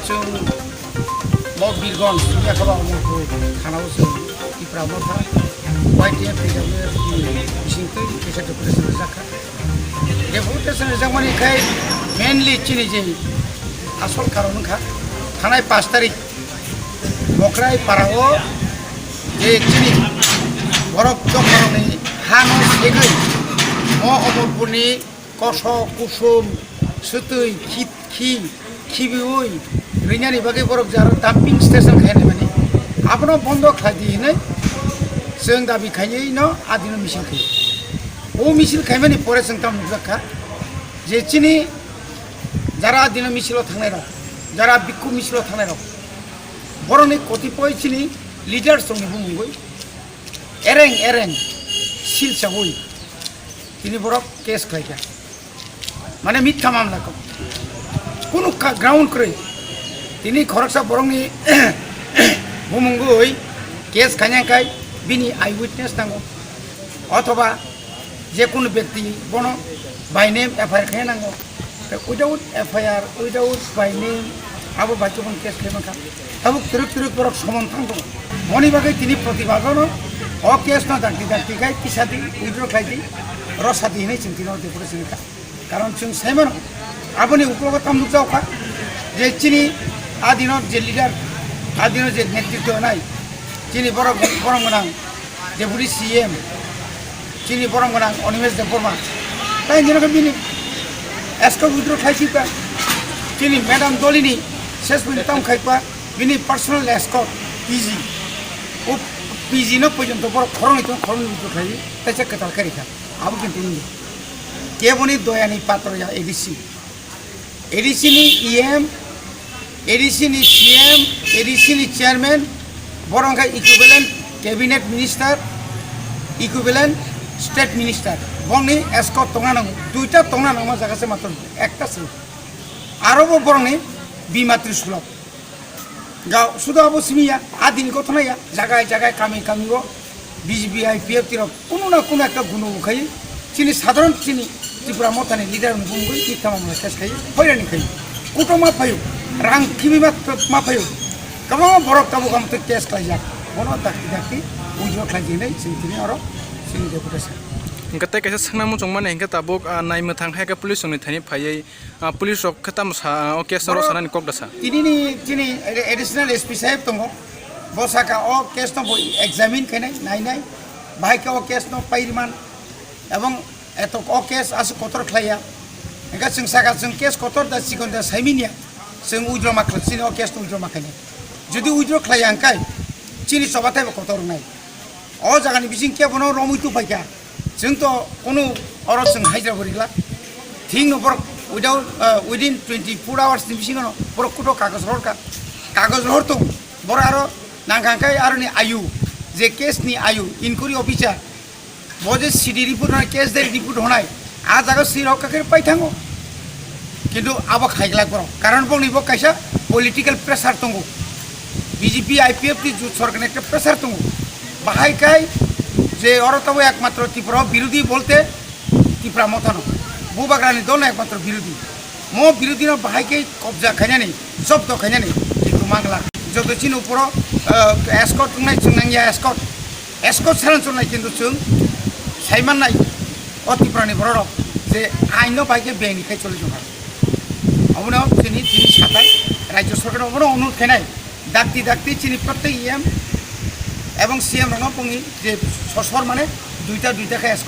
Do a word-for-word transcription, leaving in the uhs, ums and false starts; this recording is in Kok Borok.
Chwng bo Birgonj Yakaba Omorpur thanao chwng Tipra Motha Y T F T W F ni bisingtwi kaisa deputation rijak kha. Deputation rijakmani khai mainly chini je asol karon wngkha thanai pash tarik Mokrai parao je chini borok dophani hano segwi o Omorpurni kosok, kusom, swtwi, khit-, khi, khibiwi rinani bagwi borok je aro dumping station khainai mani abono bondo khlai di hinwi chwng dabi khaiwi no adino misil khaio. O misil khaimani pore chwng tamo nukjak kha je chini jara adino misilo thangnai rok, jara bikku misilo thangnai rok, borokni kotipoi chini leaders rokni bumungwi ereng ereng sil chawi tini borok case khlaikha, mane mitha mamla kok, kunu ka-, ground kwrwi. Tini khoroksa borokni bumungwi case khaina khai bini eyewitness nango, othoba je kunu bekti bono by name F I R khaina nango. Tei without F I R, without by name, abo bai chubang case khe mankha. Tabuk twrwk twrwk borok somon thang tongo. Moni bagwi tini protibad no o case no dakti dakti khai kisa di withdraw khlai di, rosa di hinwi chwng tino deputation kha. Karon chwng sai mano, aboni uklogo tam nukjao kha je chini adino je leader, adino je netritwo nai, chini borok, borok gwnang Deputy C M, chini borom gwnang Animesh Debbarma, tai jeno khe bini escort withdraw khlai sika, chini Madam Dolini ses pori tam khai pa, bini personal escort P G, o P G no porjonto borok khoroknwi tong, khoroknwi withdraw khlai, tai se kwtal khe rikha, abo kintu wngya. Keboni doyani patro ya A D C. A D C ni E M, A D C ni C M, A D C ni chairman, borok wngkha equivalent cabinet minister, equivalent state minister. Bongni escort tongna nango, duita tongna nangma jaga se matro ekta se. Aro bo borokni bima trisulok. Ga sudo abo simi ya, a dini gothona ya, jagai jagai kami kami o B J P I P F T rok kunu na kunu ekta guno bo khai chini sadharon chini Tripura Mothani leader ni bumgwi twi tamo mala case khai hoirani khai kuto ma phayo, rang khimi ma, ma phayo, kwbangma borok tabuk amtwi case khlaijak, bono dakti dakti withdraw khlai jinai chini tini oro chini deputation. Hingke tei kaisa swngna muchung mani hingke tabuk, ah, nai mwthang hai khe police rokni thani phaiwi Ah, police rok khe tamo sa, ah, o case no rok sanani kok da sa? Tini ni chini additional S P saheb tongo. Bo saka o case no bo examine khainai, nainai. Bahai khe o case no pairiman ebong eto o case aswk kotor khlaiya. Engkha chwng saka chwng case kotor da chikon da saimanya. Chwng withdraw ma khlai, chini o case no withdraw ma khainai. Jodi withdraw khlaiya hwnkhe chini chobathai bo kotor wngnai. O jagani bising kebono romwi tubuphaikha. Chwng to kunu oro chwng haijra bo rijla. Thik no borok without, uh, within twenty four hours ni bisingo no borok kuto kagoj rohorkha. Kagoj rohor tong borok aro nangkha khe aroni ayu je case ni ayu inquiry officer bo je C D report honai, case diary report honai, a jaga swi rok khe pai thango. Kintu abo khaiglak borok. Karon bongni bo kaisa political pressure tongo. B J P I P F T jut sorkarni ekta pressure tongo. Bahai kai je oro tabo ekmatro Tripura birodhi bolte Tripura Mothano. Bubagrani dol no ekmatro birodhi. Mo birodhi no bahai kai kobja khainani, jobdo khainani, kintu mangla. Joto chini uporo, eh, escort wngnai chwng nangya escort. Escort saran chonai kintu chwng saimannai o Tripurani bororok je aino bai khe bengni khai choli tongkha. Abono chini, chini satai rajyo sorkar abono onurodh khainai dakti dakti chini prottek E M ebong C M rokno bongni je sosor mane duita duita khe escort